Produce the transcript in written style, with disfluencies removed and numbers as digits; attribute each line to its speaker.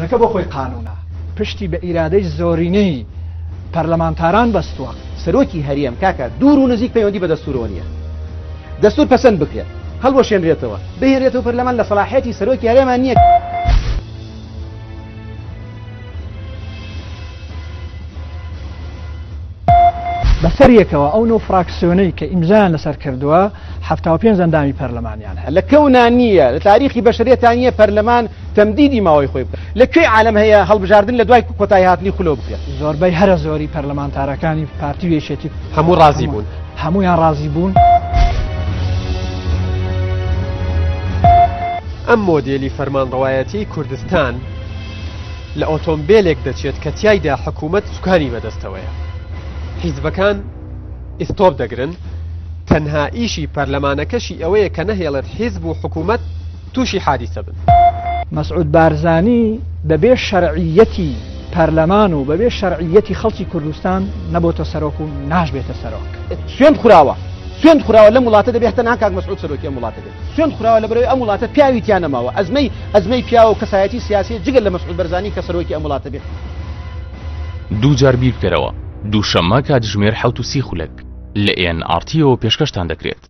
Speaker 1: دەستورەکە بۆ خۆی قانونە. پشتی بە ئیرادەی زۆرینەی پەرلەمانتاران بەستووە.
Speaker 2: سەرۆکی هەرێم کاکە دوور و نزیک پەیوەندی بە دەستورەوە نییە. دەستور پەسەند بکرێت، هەڵوەشێنرێتەوە، بهێنرێتەوە پەرلەمان لە سەڵاحیەتی سەرۆکی هەرێما نییە.
Speaker 1: بەسەریەکەوە ئەو نۆ فراکسیۆنەی کە ئیمزایان لەسەر کردووە 75 ئەندامی پەرلەمانیان هەیە.
Speaker 2: لە کەونا نییە، لە تاریخی بەشەریەتا نییە پەرلەمان تەمدیدی ماوەی خۆی بکات. لە کوێی عالەم هەیە هەڵبژاردن لە دوای کۆتایی هاتنی خولەوە بکرێت؟
Speaker 1: زۆربەی هەرە زۆری پەرلەمانتارەکانی پارتی و یەکێتی
Speaker 3: هەموو ڕازی بوون.
Speaker 1: هەموویان ڕازی بوون.
Speaker 3: ئەم مۆدێلی فەرمانڕەوایەتیەی کوردستان لە ئۆتۆمبێلێک دەچێت کە تیایدا حکوومەت سوکانی بەدەستەوەیە. حیزبەکان ئیستۆپ دەگرن، تەنها ئیشی پەرلەمانەکەشی ئەوەیە کە نەهێڵێت حیزب و حکوومەت تووشی حادیسە بن.
Speaker 1: مەسعود بارزانی بەبێ شەرعیەتی پەرلەمان و بەبێ شەرعیەتی خەڵکی کوردستان نەبۆتە سەرۆک و ناشبێتە سەرۆک.
Speaker 2: سوێند خوراوە سوێند خوراوە لەم وڵاتە دەبێت تەنها کاک مەسعود سەرۆکی ئەم وڵاتە بێت سوێند خوراوە لەبەرئەوەی ئەم وڵاتە پیاوی تیا نەماوە ئەزمەی ئەزمەی پیاو و کەسایەتی سیاسی جگە لە مەسعود بەرزانی کە سەرۆکی ئەم وڵاتە بێت.
Speaker 4: دووجار بیر بکەرەوە دووشەممە کاتژمێر 7:30 خولەک لە ئێن ئاڕ تیەوە پێشکەشتان دەکرێت.